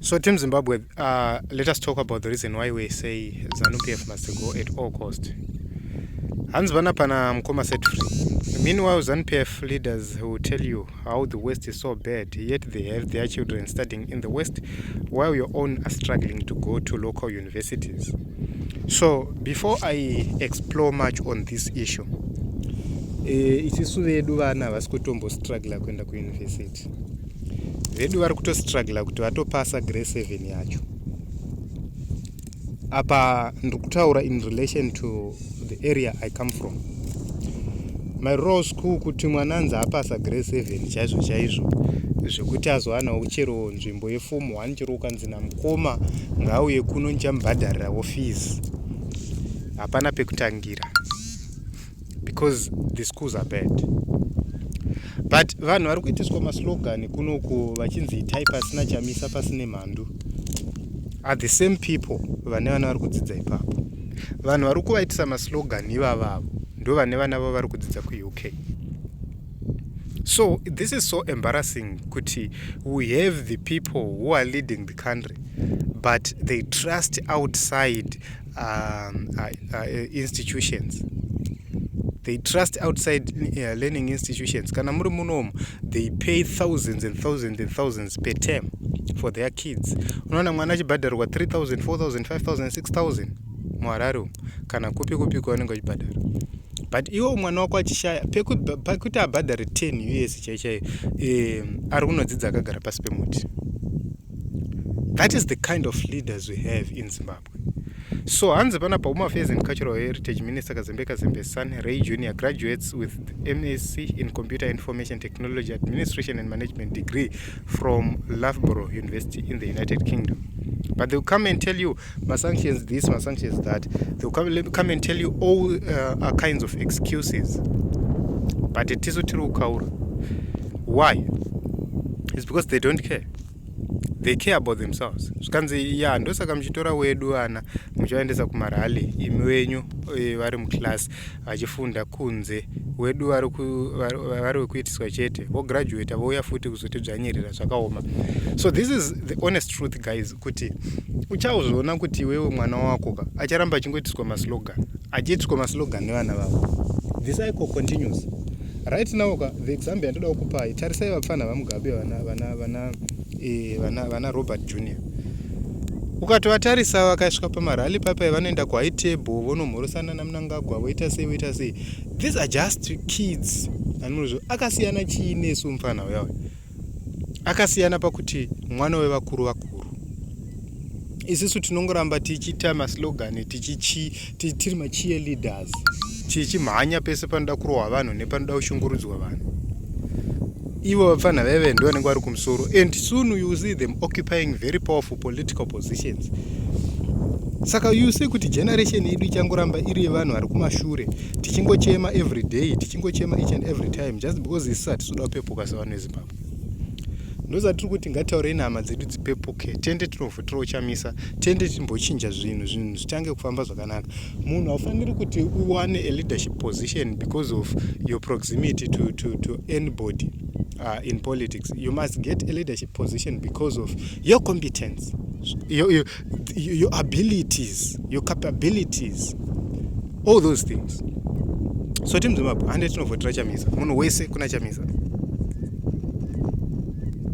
So, Team Zimbabwe, let us talk about the reason why we say ZANU-PF must go at all cost. Hanzi vana pana mukoma set free. Meanwhile, ZANU-PF leaders will tell you how the West is so bad, yet they have their children studying in the West, while your own are struggling to go to local universities. So, before I explore much on this issue, isusu vedu vana havasi kutombostruggla kuenda kuuniversity. Vedu vari kutostruggla kuti vatopasa grade 7 yacho. Apa ndiri kutaura in relation to the area I come from, my rural school, kuti mwana anzi apasa grade 7 chaizvo chaizvo, zvekuti azowanawo chero nzvimbo yeform 1, chero ukanzi namukoma ngauye kuno, ndichamubhadharirawo fees, hapana pekutangira because the schools are bad. But vanhu vari kuitiswa maslogan kunoku vachinzi itai pasina Chamisa, pasine mhandu, are the same people vane vana vari kudzidza ipapo. Vanhu vari kuvaitisa maslogan ivavavo ndo vane vana vavo vari kudzidza kuUK. So this is so embarrassing kuti we have the people who are leading the country, but they trust outside institutions. They trust outside learning institutions. Kana muri munomu, they pay thousands and thousands and thousands per term for their kids. Unoona mwana achibhadharwa 3000, 4000, 5000, 6000 muHarare umu, kana kupi kupi kwavanenge vachibhadhara, but iwo mwana wako achishaya pekuti abhadhare 10 US chai chai, ari kunodzidza akagara pasi pemuti. That is the kind of leaders we have in Zimbabwe. So hanzi panapa, Home Affairs and Cultural Heritage Minister Kazembe Kazembe son Ray Junior graduates with MSc in Computer Information Technology Administration and Management degree from Loughborough University in the United Kingdom. But they'll come and tell you masanctions this, masanctions that. They'll come and tell you all kinds of excuses, but tisu tiri kukaura. Why? It's because they don't care. They care about themselves. Zvikanzi ya, ndosaka muchitora wedu vana muchivaendesa kumarally, imi wenyu vari muclass vachifunda kunze, wedu vari vekuitiswa chete, vograduata vouya futi kuzotidzvanyirira. Zvakaoma. So this is the honest truth, guys, kuti uchazoona kuti iwewe mwana wako ka acharamba achingoitiswa maslogan, achiitiswa maslogan nevana vavo. The cycle continues. Right now ka, the example yandoda kukupai, tarisai vapfana vaMugabe, vana Robert Junior. Ukatovatarisa vakasvika pamarally papai, vanoenda kuhigh table, vonomhorosana naMunangagwa, voita sei, voita sei. These are just kids. Anozvo akasiyana chii nesu? Mufana uyawe akasiyana pakuti mwana wevakuru vakuru. Isusu tinongoramba tichiita maslogan, tiri macheerleaders, tichimhanya pese panoda kurohwa vanhu nepanoda kushungurudzwa vanhu. Ivo vapfana vaive ndo vanenge vari kumusoro, and soon you see them occupying very powerful political positions. Saka you see kuti generation yedu ichangoramba iri yevanhu vari kumashure, tichingochema every day, tichingochema each and every time, just because isu hatisi kupepuka sevanhu veZimbabwe. Ndozatiri kuti ngatitaurei nehama dzedu dzipepuke, tiende tinovhoterawo Chamisa, tiende timbochinja zvinhu, zvinhu zvitange kufamba zvakanaka. Munhu haufaniri kuti uwane a leadership position because of your proximity to anybody in politics. You must get a leadership position because of your competence, your abilities, your capabilities, all those things. So Team Zimbabwe, hande tinovhotera Chamisa. Munhu wese kuna Chamisa.